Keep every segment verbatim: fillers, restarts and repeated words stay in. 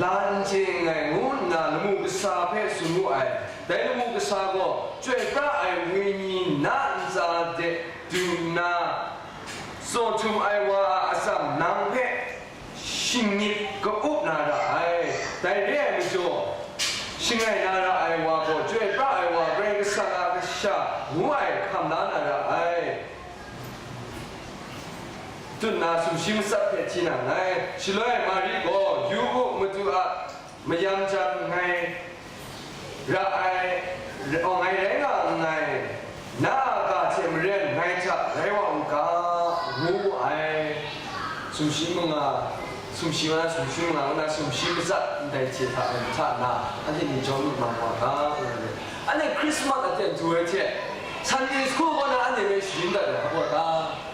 la n chye nngai, ngu nna lamu kasa hpe tsun wu ai. Dai lamu kasa gaw chyoi pra ai wenyi na ntsa de du nna, tsaw htum ai wa a atsam nang hpe shingnyit ka-up na ra ai. Dai re ai majaw, shangai na ra ai wa gaw, chyoi pra ai wa, Karai Kasang a kasha ngu ai hkam la na ra ai. Tut nna sumshi matsat hpe hti na nngai. Shaloi Mari gaw, Yu u, Madu a mayam jan ngai ra ai, ngai rai nga nngai, na a ga hte maren ngai hta rai wa u ga, ngu wu ai. Sumshi manga, sumshi wa na sumshi manga, ngu na sumshi matsat ndai hte hta, hta na, anhte ni jawm myit mat wa ga, ngu ai. Anhte Christmas aten du ai hte, Sunday school kaw na anhte hpe sharin dat ai, hpa ta?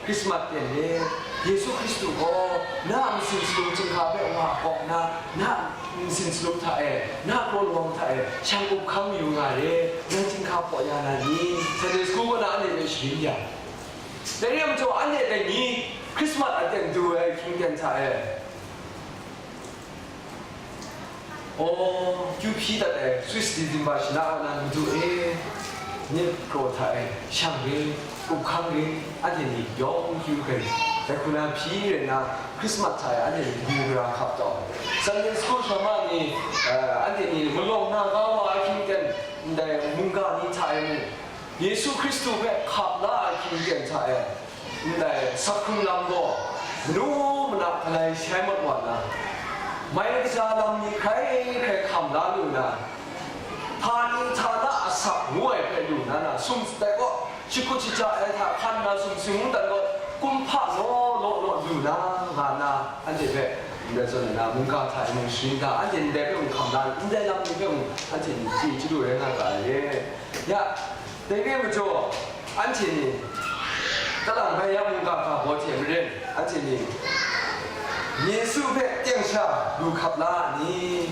Christmas ten e, Yesu Hkristu gaw na a masin shalung chyinghka hpe wa kawk nna, na a masin shalung hta e, na a kraw lawang hta e, shang up hkang mayu nga re, nang chyinghka paw ya na ni? Sunday school kaw na anhte hpe sharin ya. Dai re ai majaw, anhte dai ni Christmas aten du ai hkying ten hta e, aw, kyu hpyi dat ai Swiss December shana kaw na, Madu e, myit kraw hta e shang re, up hkang re, anhte ni yawng kyu hkrai, dai hku na hpyi rai nna, Christmas hta e anhte ni kabu gara hkap taw ai. Sunday school hkra ma ni, eh, anhte ni malawng na ga wa ai hkying ten, ndai mungga ni hta e mung, Yesu Hkristu hpe hkap la ai hkying ten hta e, ndai sak hkrung lam gaw, manu mana galai shai mat wa nna, mai kaja lam ni hkrai hkrai hkam la lu na, hpa ni hta na asak ngu ai hpe lu na na, sum dai gaw, shakut shaja ai hta hkan na sumsing mungdan gaw, kumhpa law law law lu na nga na, anhte hpe ndai zawn na, mungga hta e mung sharin da, anhte ndai hpe mung hkam na, ndai lam ni hpe mung anhte ni chye chyalu rai nga ga ai re. Ya, dai re ai majaw, anhte ni, kalang bai ya mungga ga baw hte maren, anhte ni Yesu hpe teng sha lu hkap la a ni?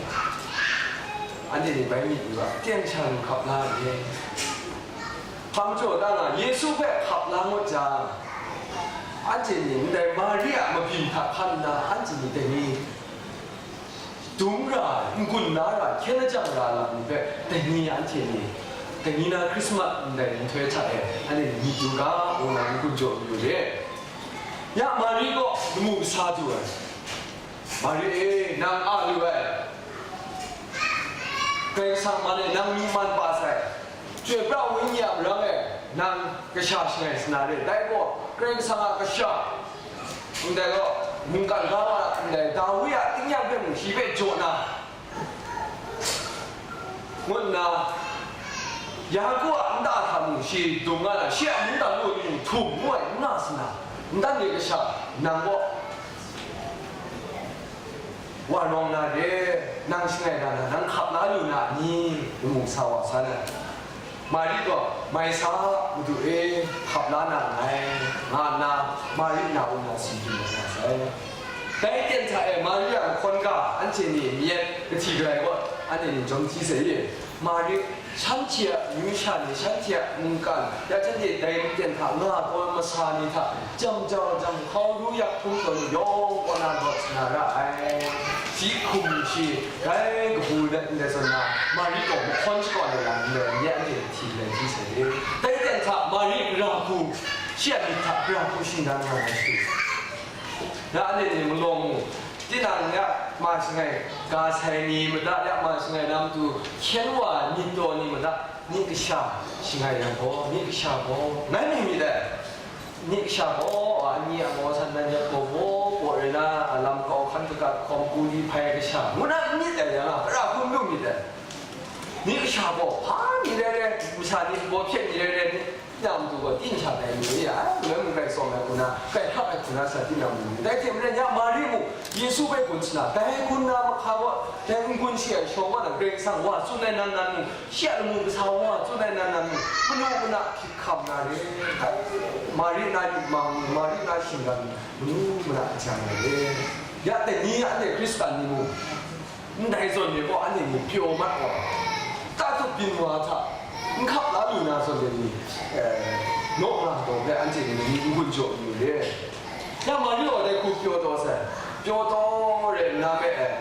Anhte ni bai myit yu ga, teng sha lu hkap la a ni? Hpa majaw ta nga, Yesu hpe hkap la ngut jang, anhte ni ndai Mari a mabyin hta hkan nna, anhte ni dai ni dum ra ai, n-gun la ra ai, hkyen lajang ra ai lam ni hpe, dai ni anhte ni, dai ni na Hkrismat ndai nhtoi hta e, anhte ni myit yu ga, ngu na n-gun jaw yu re. Ya Mari gaw lamu kasa du ai. Mari e, nang a lu ai. Karai Kasang man e nang myi man pa sai. Chyoi pra Wenyi a marang e nang kasha shangai sa na re. Dai gaw, Karai Kasang a kasha, ndai gaw, mungkan ga wa, ndai Dawi a tingnyang hpe mung shi hpe jaw na, ngu nna, Yaku a nta hta mung shi dung nga na, shi a mungdan lu ni mung htum ngu ai n nga sa na, ntan ni kasha, nang gaw, wa rawng na re, nang shangai na na, nang hkap la lu na ni? Ngu mu sa wa sa na. Mari gaw, "Mai sa, Madu e, hkap la na nngai," nga nna, Mari na wun na si byin mat na sai. Dai ten hta e Mari a mahkawn ga anhte ni myit kahti galai gaw, anhte ni jawm hti sai i? Mari, shanhte a amyu sha ni, shanhte a mungkan, ya shanhte dai maten hta nga tawn masa ni hta, jam jau jam hkau ru yak hkrum tawn yawng kaw na rawt sa na ra ai. Shi hkum shi, dai kabu let ndai zawn na, Mari gaw mahkawn shakawn ai lam ndai, nye anhte hti let hti sai i? Dai ten hta Mari gara hku, shi a myit hta gara hku shingdan nga na shi. Ya anhte ni malawng mu, tinang ya ma shangai ga sai ni mada, ya ma shangai na matu hkyen wa myit taw ni mada, ni kasha shangai yang gaw, ni kasha gaw ngai mu myit dai. Ni kasha gaw, ani a mau san nan yak gaw baw baw rai na, a lam kau hkan kagat hkawm, gu li hpai kasha, ngu na myit dai yang a, gara hku n lu myit dai. Ni kasha gaw, hpa ni rai rai, masha ni, baw hpyen ni rai rai, ni, tinang matu gaw, tin sha dai ni, ya, ngai mung grai tsawm ai hku na, grai hkrak ai hku na sa, tinang mu ni. Dai hte maren, ya Mari mung, Yesu hpe gun sa na, dai gun na mahka gaw, dai n-gun shi ai shawng wa na, Karai Kasang wa tsun ai nan nan mung, shi a lamu kasa wa tsun ai nan nan mung, manu mana hkrit hkam na re, dai Mari na yupmang ni, Mari na shinggan ni, manu mana a jang ai re. Ya dai ni, anhte Hkristan ni mung, ndai zawn ni gaw anhte ni pyaw mat wa, tatup byin wa hta, n hkap la lu na zawn ni, eh, naw nga taw hpe anhte ni n-gun jaw yu re. Ya Mari gaw dai hku pyaw taw sai, pyaw taw re nna me ai,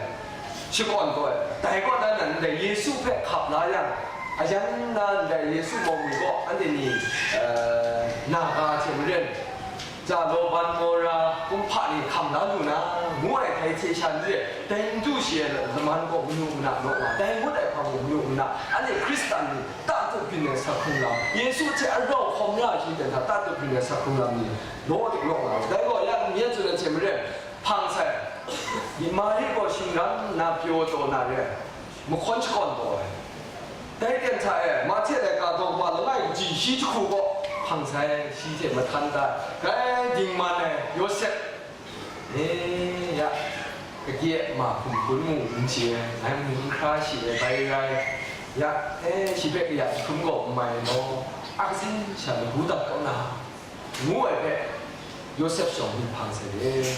shakawn taw ai. Dai kaw na nan ndai Yesu hpe hkap la yang, ayan na ndai Yesu mawng mi kaw anhte ni, eh, na ga hte maren, ja law ban maw ra, kumhpa ni hkam la lu na, ngu ai htai hte sha n re, dai n du shi ai laman gaw manu mana naw nga, dai ngut ai hpang gaw manu mana, anhte Hkristan ni tatut byin ai sak hkrung lam, Yesu hte arau hkawm ra ai hkying ten hta tatut byin ai sak hkrung lam ni law de law nga ai. Dai gaw ya n yen tsun ai hte maren, hpang sai, Mari gaw shingran nna pyaw taw na re ai, mahkawn shakawn taw ai. Dai ten hta e, Mahte laika daw kaba langai kaji shi jahku gaw hpang sai, shi hte mahtan da ai, grai dingman ai Yawsep, e, ya, kade ma hkum hpun mu n chye ai, ngai mung n hkra shi ai bai rai, ya, e, shi hpe kaya jahkrum gaw n mai law, a kasin sha lagu dat kau na, ngu ai hpe, Yawsep shawng ni hpang sai de.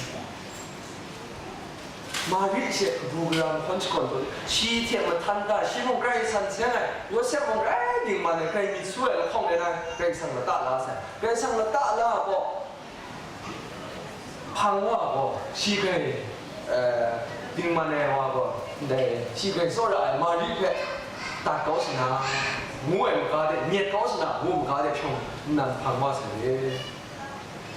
Mari she kabu gara mahkawn shakawn taw, shi hte mahtan da, shi mung grai san seng ai, Yawsep mung grai dingman ai, grai myit su ai lahkawng rai na, Karai Kasang lata la sai. Karai Kasang lata la gaw, hpang wa gaw, shi grai, eh, dingman ai wa gaw, ndai, shi grai tsawra ai Mari hpe dat kau sa na, ngu ai maga de, nyet kau sa na, ngu maga de shawng nnan hpang wa sai.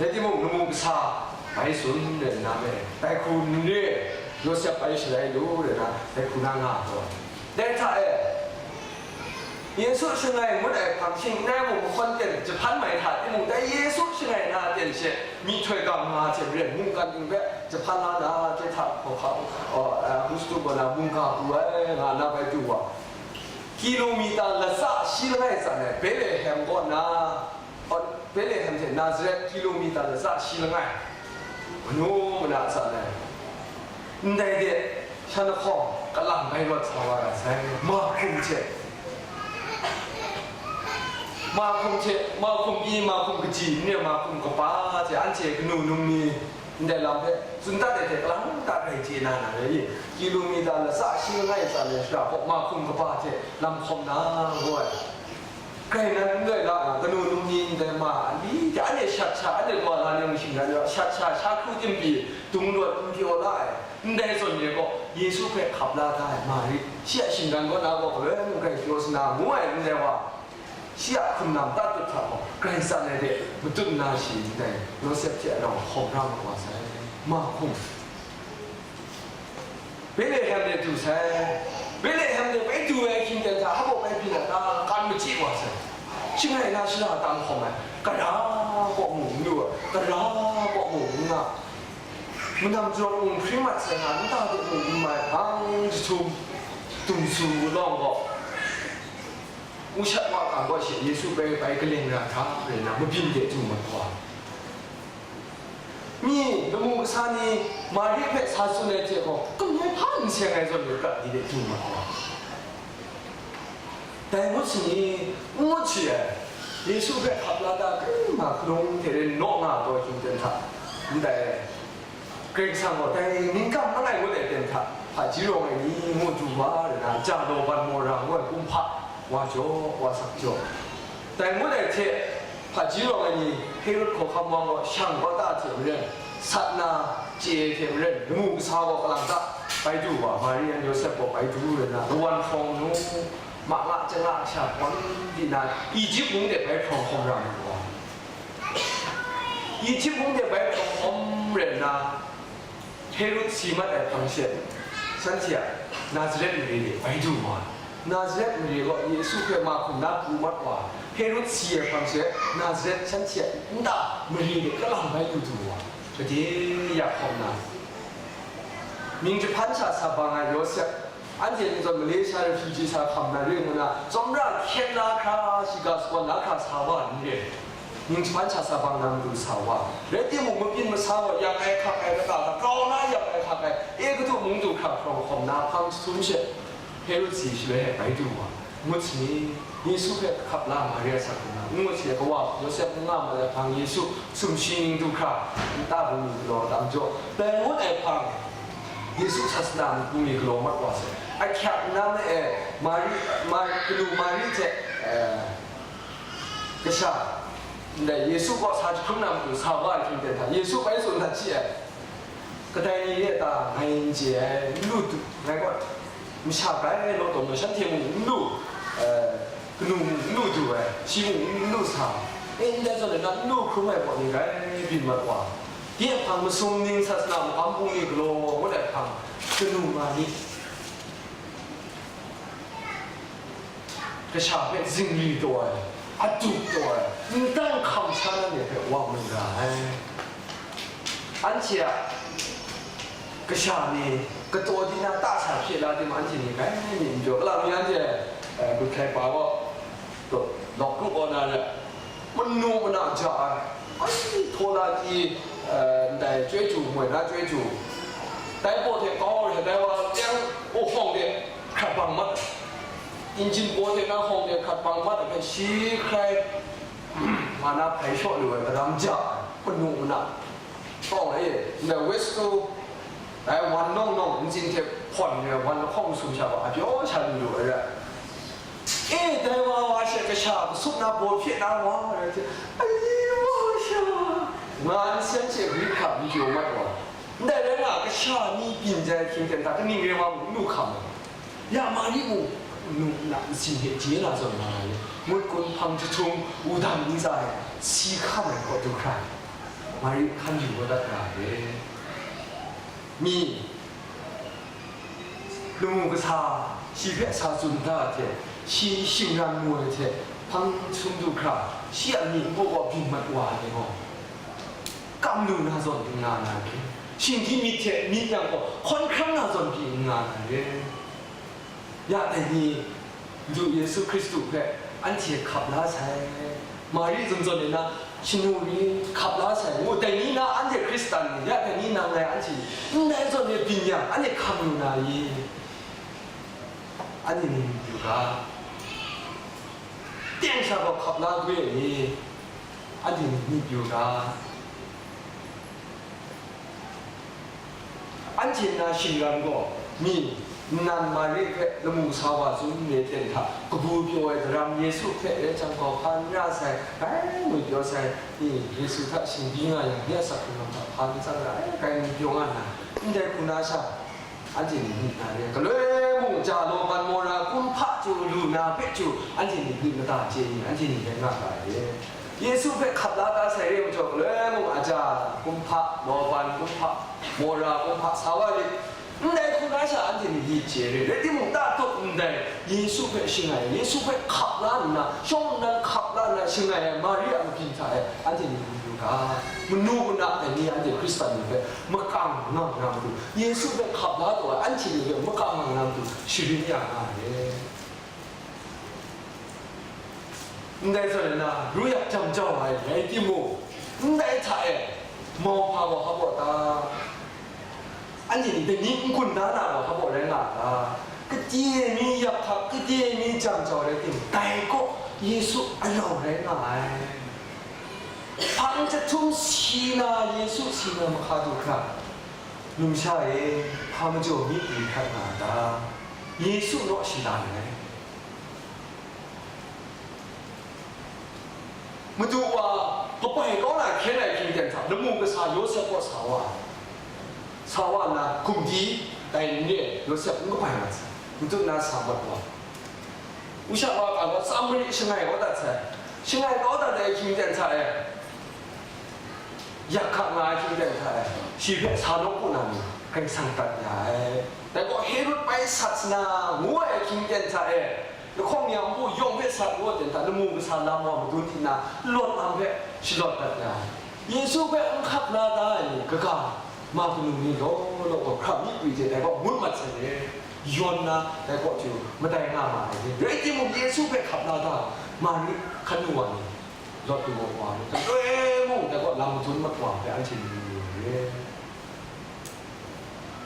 Rai timung, lamu kasa bai tsun rai nna me, dai hku n re, Yawsep bai shalai lu rai na, dai hku na nga ai gaw, dai hta e, Yesu shangai ngut ai hpang shing n rai mung, mahkawn ten jahpan mai hta timung, dai Yesu shangai na ten she myihtoi ga nga hte maren, mungkan ting hpe jahpan la na, hte hta hkawhkam, oh, eh, Hkristu kaw na mungga pru ai nga na bai du wa, kilomita latsa shi langai tsan ai Betlehem kaw na, Betlehem hte Nazaret kilomita latsa shi langai, manu mana tsan ai. Ndai de, shan lahkawng kalang bai rawt sa wa ra sai. Mahkum hte, mahkum hte, mahkum pyi, mahkum kaji, n re mahkum kaba hte anhte kanu num ni ndai lam hpe tsun dat ai hte kalang dat rai chye na na rai i? Kilomita latsa shi langai tsan ai shara gaw mahkum kaba hte lam hkawm na, ngu ai. Grai nan n rai la nga, kanu num ni ndai ma ali hte anhte shat sha, anhte kawa la ni mung shingran yaw, shat sha, sha hkru tim pyi, dung rawt n pyaw la ai, ndai zawn re gaw, Yesu hpe hkap la da ai Mari, shi a shinggan kaw na gaw, galoi mung grai pyaw sa na, ngu ai ndai wa, shi a hkum lam tatut hta gaw, grai tsan ai de, matut nna shi ndai Yawsep hte rau hkawm ra mat wa sai, mahkum. Betlehem de du sai. Betlehem de bai du ai hkying ten hta, hpa bai byin na ta, kan machyi wa sai. Shangai na shara tam hkawm ai, kara kaw mung n lu ai, kara kaw mung n nga, manam jarawng mung hpring mat sai nga, nta de mung n mai, hpang jahtum, dum su lawng gaw, wushat wa kang gaw she Yesu bai, bai kaling ra hta, rai nna, mabyin de du mat wa. Mi, lamu kasa ni Mari hpe sa tsun ai hte gaw, kanu hpa n seng ai zawn de prat di de du ma ai. Dai ngut sini, n ngut shi ai, Yesu hpe hkap la da, kring ma hkalung hte ren naw nga ai hkying ten hta, ndai Karai Kasang gaw dai ningkam langai ngut ai ten hta, hpaji rawng ai ni ngu du wa, rai na, ja law ban maw ra ngu ai kumhpa, wa jaw, wa sak jaw. Dai ngut ai hte, hpaji rawng ai ni Herod hkawhkam wa gaw shang kau ta hte maren, sat na chye ai hte maren, lamu kasa gaw kalang ta bai du wa, Mari yan Yawsep gaw bai du rai na, lawan hprawng nu, ma nga changa sha hpawm di na, Ejipt mung de bai hprawng hkawm ra mu wa. Ejipt mung de bai hprawng hkawm rai nna, Herod si mat ai hpang she, shanhte a Nazaret mare de bai du wa. Nazaret mare gaw Yesu hpe ma hkum na pru mat wa. Herod si ai hpang she, Nazaret shanhte a nta mare de kalang bai du du wa. Gade ya hkawm na, mying jahpan sha sa bang ai Yawsep, anhte ni zawn Malaysia refugee sa hkam na re ngu na, tsawmra hkyen la hkra, shiga sagawn la hkra sa wa n re. Mying jahpan sha sa bang na matu sa wa, rai timung, mabyin masa gaw yak ai hkak ai, kata hta grau na yak ai hkak ai, e kadu mung du hkra hprawng hkawm na hpang jahtum she, Herod si shaloi e bai du wa, ngut sini, Yesu hpe hkap la Maria sa hkrum na, n ngut sini, kawa Yawsep n nga mat ai hpang Yesu sumshi ning du hkra, nta bungli galaw tam jaw, dai ngut ai hpang Yesu sasana bungli galaw mat wa sai. Ahkyak na me e, Mari, Mari, kanu Mari hte, eh, kasha, ndai Yesu kaw sa jahkrum na matu sa wa ai hkying ten hta, Yesu bai tsun dat shi ai. Kadai ni re ta ngai n chye ai, n lu du, ngai gaw masha grai law tawn gaw, shanhte mung n lu, eh, kanu mung n lu du ai, shi mung n lu sa, e, ndai zawn na n lu hkrum ai pawt ni grai byin mat wa, de hpang masum ning, sasana makam bungli galaw ngut ai hpang, kanu nga ni, kasha hpe zingri taw ai, adup taw ai, n dang hkam sha na ni hpe wa mu ra ai. Anhte a kasha ni kataw di na ta sa hpye la tim, anhte ni grai myit n jaw. Kalang mi anhte, eh, Good Friday pa gaw, lawk kru kaw na re, manu mana ja ai, ai, htaw la ti, eh, ndai chyoi chyu, moi na chyoi chyu, dai baw hte kau ai, dai wa teng, o hawng de, hkrat bang mat, injin baw hte na hawng de hkrat bang mat ai hpe, shi hkrai, ma na hpai shaw lu ai, daram ja ai, manu mana, tawng e, ndai wes tu, dai wan nawng nawng ntsin hte hpawn re, wan lahkawng masum sha gaw a pyaw sha lu lu ai re. E, dai wa wa she kasha kasup na baw hpye na wa rai hte, ai wa sha, nga nsen she gri hkra n pyaw mat wa. Ndai rai nga, kasha ni byin jai hkying ten hta kaning re wa mung n lu hkam ai. Ya Mari mung, nu nna nsin hte je na zawn nga ai, ngut kun hpang jahtum, wudam ntsa e si hkam ai kaw du hkra, Mari hkan yu kau dat ra ai. Mi, lamu kasa, shi hpe sa tsun da ai hte, shi shingran mu ai hte, hpang jahtum du hkra, shi a myit npu gaw byin mat wa ai gaw, kam lu na zawn n nga na re. Shingdi myit hte myit yang gaw hkawn hkrang na zawn pyi n nga na re. Ya dai ni, Madu Yesu Hkristu hpe anhte hkap la sai, Mari zunzun ni na, shanu ni hkap la sai, ngu dai ni na anhte Hkristan ni, ya dai ni nang ngai anhte ni, ndai zawn ni byin yang, anhte hkam lu na i? Anhte ni myit yu ga, teng sha gaw hkap la gwe ni? Anhte ni myit yu ga. Anhte na shingran gaw, mi, nnan Mari hpe lamu sa wa tsun nme ten hta, kabu pyaw ai daram Yesu hpe rai jang gaw, hpa n ra sai, grai ngwi pyaw sai, ni, Yesu hta shingdi nga yang, ni a asak hkungran hta hpa n tsang ra ai, grai ngwi pyaw nga nna, ndai hku na sha, anhte ni myit na re, galoi mung ja law ban maw ra, kumhpa chyu lu na hpe chyu, anhte ni myit mada chye ni, anhte ni rai nga ga ai. Yesu hpe hkap la da sai re majaw, galoi mung aja, kumhpa, law ban kumhpa, maw ra kumhpa, sa wa lit, ndai hku na sha anhte ni myit chye re, rai timung, ta tup ndai Yesu hpe shangai, Yesu hpe hkap la nna, shawng nnan hkap la nna shangai ai Mari a mabyin hta e, anhte ni myit yu ga, manu mana ai ni anhte Hkristan ni hpe makam nga nga matu, Yesu hpe hkap la taw ai anhte ni hpe makam nga nga matu, sharin ya nga ai. Ndai zawn na, ru yak jam jau ai rai timung, ndai hta e mauhpa gaw hpa baw ta? Anhte ni dai ni n-gun da na gaw hpa baw rai nga a ta? Kadye mi yak hkak, kadye mi jam jau rai timung, dai gaw Yesu alau rai nga ai. Hpang jahtum si na, Yesu si na mahka du hkra, numsha e, hpa majaw mi pyi hkrat nga a ta? Yesu naw shalan ai. Madu wa kabai kau na hkyen ai hkying ten hta, lamu kasa Yawsep kaw sa wa ai. Sa wa nna, gumdi tai n re ai, Yawsep n kabai mat sai, madu na sa mat wa. Wusha wa ga gaw Samari shangai kau dat sai, shangai kau dat ai hkying ten hta e, yak hkak nga ai hkying ten hta e, shi hpe sa nawku na ni Karai Kasang dat ya ai. Dai gaw Herod bai sat sa na ngu ai hkying ten hta e, lahkawng ni a npu yawng hpe sa ngu ai ten hta, lamu kasa lam wa madun di nna, lawt lam hpe shalawt dat ya ai. Yesu hpe n hkap la da ai ni kaga, ma kanu ni law law gaw hkra mi pyi hte dai gaw ngut mat sai re, yawn na dai kaw hte madai nga ma ai re. Rai timung, Yesu hpe hkap la da, Mari hkan lu wa ni, lawt lu wa ni, galoi mung dai kaw lam madun mat wa hpe anhte ni yu re.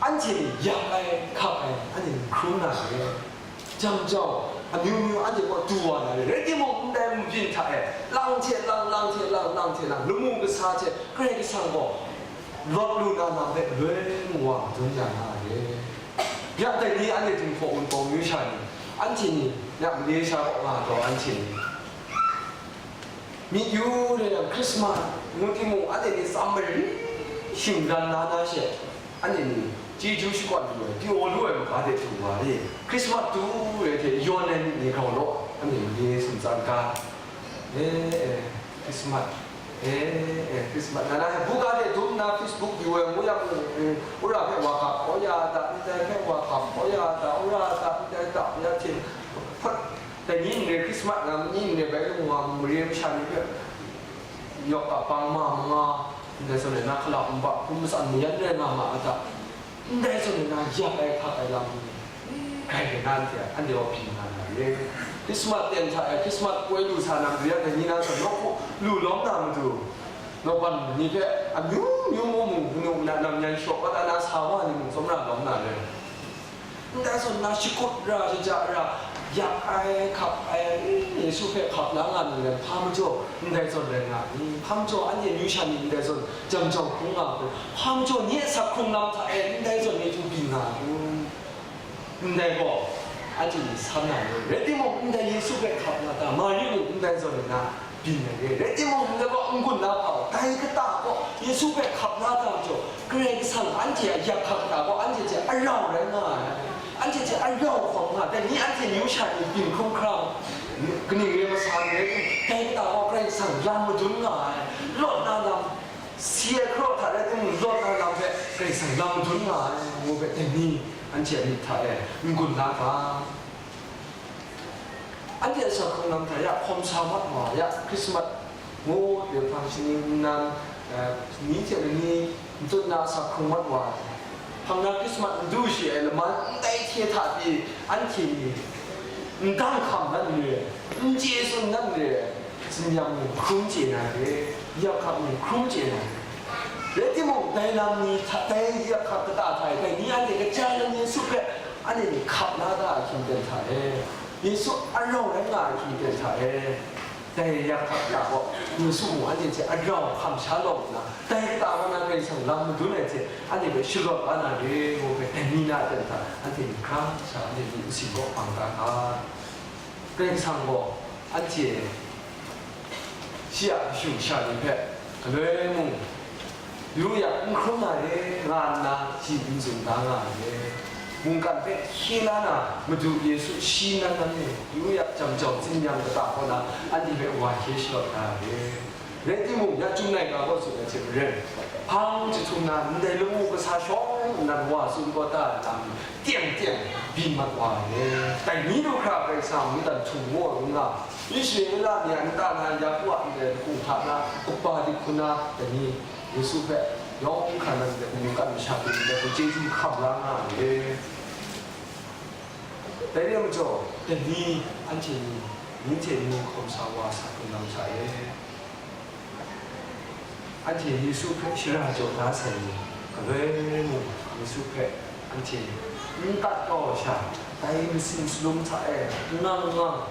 Anhte ni yak ai, hkak ai, anhte ni hkrum na re. Jam jau, amyu myu anhte kaw du wa na re. Rai timung, ndai mabyin hta e, lang hte lang, lang hte lang, lang hte lang, lamu kasa hte Karai Kasang gaw lawt lu na lam hpe galoi mung wa dun ya na re. Ya dai ni anhte Jinghpaw Wunpawng myu sha ni, anhte ni, ya Malaysia kaw nga taw anhte ni, myit yu re yang, Krismas ngu timung, anhte ni tsam mari shingran na na she, Anhte ni chyeju shakawn lu ai, pyaw lu ai maga de du wa e. Christmas du ai hte yawn ai myit ni grau law, anhte made sumtsan ga. E, e, Christmas. E, e, Christmas. Nga na hpe buga de dum nna Facebook yu ai ngu yang, e, wora hpe wa gap kau ya da, ndai hpe wa gap kau ya da, wora da, ndai da, ya hte, hpawt, dai ni n re, Christmas nga ni n re, bai lung wa mare masha ni hpe, yawk a pang ma manga, ndai zawn e na hkala hkum ba hkum matsan mayan rai nga ma a ta? Ndai zawn e na yak ai hkak ai lam ni, grai rai na anhte, anhte gaw byin nga na re. Krismas ten hta e, Krismas poi lu sa na matu yang dai ni na zawn nawku lu lawm na matu, nawpan ni hpe amyu myu mu mu, manu manaw nam yan shaw kata na sa wa ni mung tsawmra lawm na re. Ndai zawn na shakut ra, shaja ra, yak ai, hkap ai, Yesu hpe hkap la nga nni rai, hpa majaw ndai zawn rai nga ni? Hpa majaw anhte amyu sha ni ndai zawn jam jawng hkrung nga hku, hpa majaw nye a sak hkrung lam hta e ndai zawn ni hku byin nga hku? Ndai gaw, anhte ni san na ni, rai timung, ndai Yesu hpe hkap la ta, Mari mung ndai zawn ni na, byin ai re. Rai timung, ndai gaw n-gun na hpa gaw, dai kata gaw Yesu hpe hkap la ta majaw, Karai Kasang anhte a yak hkak kata gaw anhte hte arau rai nga ai. Anhte hte arau hkawm nga ai. Dai ni anhte amyu sha ni byin hkrum hkra, kaning re masa ni rai timung, dai kata gaw Karai Kasang lam madun nga ai. Lawt na lam, si ai hkaraw hta rai timung, lawt na lam hpe Karai Kasang lam madun nga ai, ngu hpe dai ni anhte a myit hta e n-gun la ga. Anhte a sak hkrung lam hta ya hkawm sa mat wa ya, Krismas ngu, yawt hpang shani nnan, eh, ni hte lani n tut na sak hkrung mat wa ai. Hpang na Krismas n du shi ai laman ndai hte hta pyi anhte ni n dang hkam nan re, n chye tsun nan re, tsin-yam ni hkrum chye na re, yak hkak ni hkrum chye na re. Rai timung, dai lam ni hta, dai yak hkak kata hta e, dai ni anhte kaja lam Yesu hpe anhte ni hkap la da ai hkying ten hta e, Yesu arau rai nga ai hkying ten hta e, dai yak hkak hta gaw Yesu mung anhte hte arau hkam sha lawm nna, dai kata gaw na Karai Kasang lam madun ai hte anhte hpe sharawt la na re, ngu hpe dai ni na ten hta anhte ni hkra sha anhte ni nsin kaw hpang da ga. Karai Kasang gaw anhte shi a kashu kasha ni hpe galoi mung yu ya, n hkrum na re nga nna shi n tsun da nga ai. Mungkan hpe hkye la na Madu Yesu shi nan nan e yu ya, jam jau tsin-yam kata kaw na anhte hpe wa hkye sharawt da ai. Rai timung, ya Chyum laika gaw tsun ai hte maren, hpang jahtum na ndai lamu kasa shawng nnan wa tsun kau da ai lam, teng teng byin mat wa ai. Dai ni du hkra Karai Kasang a mungdan htum ngu ai n nga, Israela ni a nta na Yaku a ndai lahkung hta na, kaba dik hku na, dai ni Yesu hpe yawng hkra nan de mungkan masha pyi ndai hku chyeju hkam la nga ai. Dai re ai majaw, dai ni anhte ni, ni hte ni hkawm sa wa sa hkrum lam sa e. Anhte Yesu hpe shara jaw da sai ni, galoi mung Yesu hpe anhte n tat kau ai sha, dai masin salum hta e ngang ngang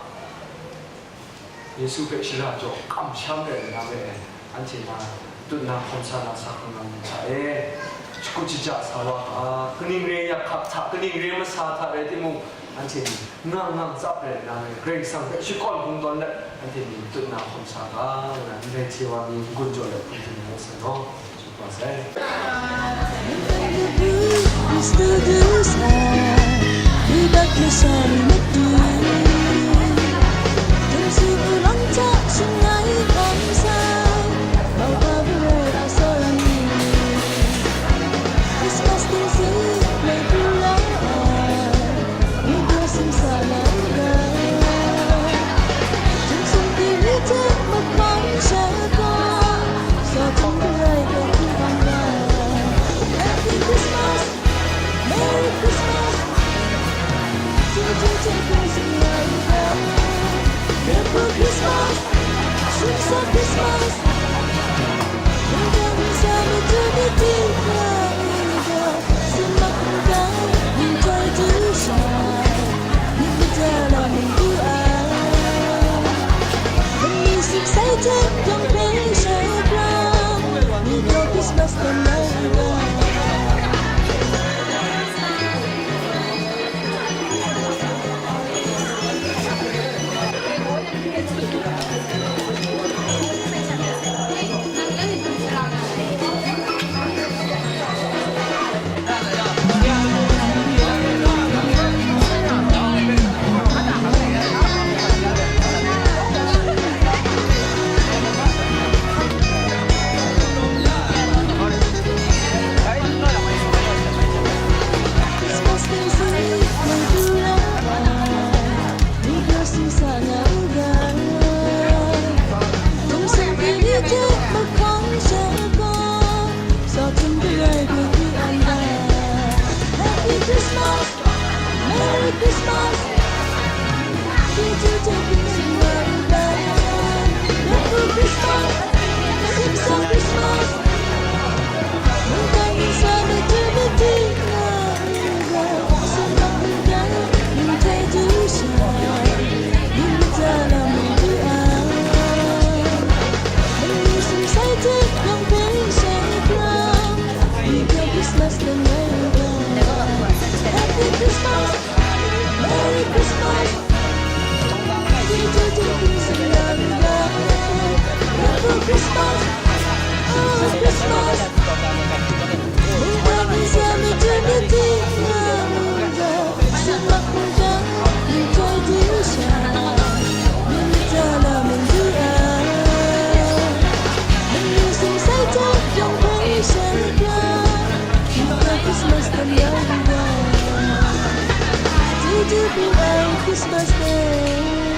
Yesu hpe shara jaw kamsham rai nna me e, anhte na tut na hkawm sa na sa hkawm na ni hta e, shakut shaja sa wa ga, kaning re yak hkak hta, kaning re masa hta rai timung, anhte ni ngang ngang tsap rai nna me, Karai Kasang hpe shakawn kungdawn let, anhte ni tut na hkawm sa ga, ngu na ndai hte wa mi n-gun jaw let hpung hting ngu sai gaw, Christmas. Happy Christmas! Merry Christmas! Merry Christmas! Christmas! Christmas, Christmas, Christmas Day.